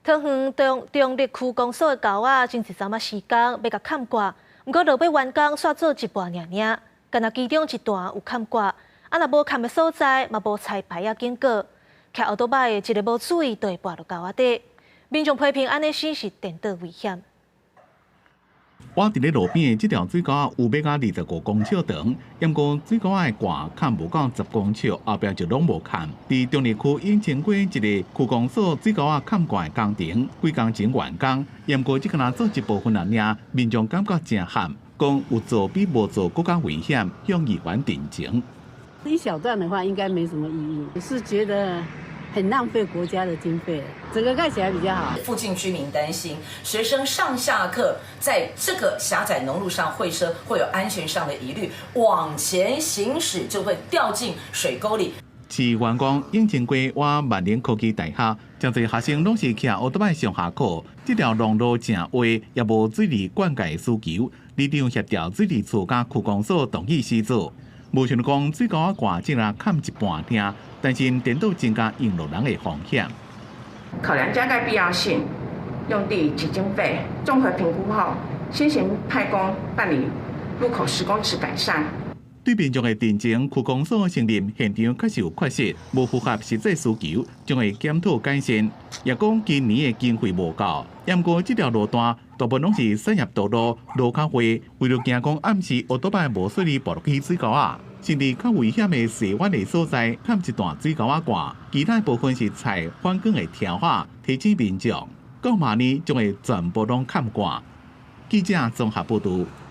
桃園中中壢區公所的溝仔，前一陣仔施工欲共崁蓋，毋過落尾完工煞做一半爾爾，干焦其中一段有崁蓋，啊若無崁的所在嘛無彩牌仔警告，騎歐多擺的一个無注意就會跋落溝仔底。民眾批評按呢死是顛倒危險。倚佇咧路邊的這條水溝有欲到25公尺長，毋過水溝仔的蓋崁無夠10公尺，後壁就攏無崁。佇中壢區永清街一个區公所水溝仔崁蓋的工程，幾工前完工，毋過只干焦做一部分爾爾，民眾感覺誠譀，講有做比無做閣較危險，向議員陳情。一小段的話應該沒什麼異議，是覺得很浪費國家的經費，整個蓋起來比較好。附近居民擔心學生上下課在這個狹窄農路上會車，會有安全上的疑慮，往前行駛就會掉進水溝裡。市議員講，永清街倚萬寧科技大學，誠濟學生攏是騎歐多擺上下課，這條農路誠狹，也無水利灌溉的需求，里長協調水利處佮區公所同意施作。無想講水溝仔蓋只若崁一半爾，擔心顛倒增加用路人的風險。考量加蓋必要性、用地及經費，綜合評估後，先行派工辦理路口10公尺改善。對民眾的陳情，區公所承認現場確實有缺失，無符合實際需求，將會檢討改善。也講今年的經費無夠，毋過這條路段大部分攏是產業道路，路較狹，為著驚講暗時歐多擺無細膩跋落去水溝仔，甚至較危險的洗彎的所在，崁一段水溝仔蓋，其他部分是採反光的條仔，提醒民眾，到明年將會全部攏崁蓋。記者綜合報導。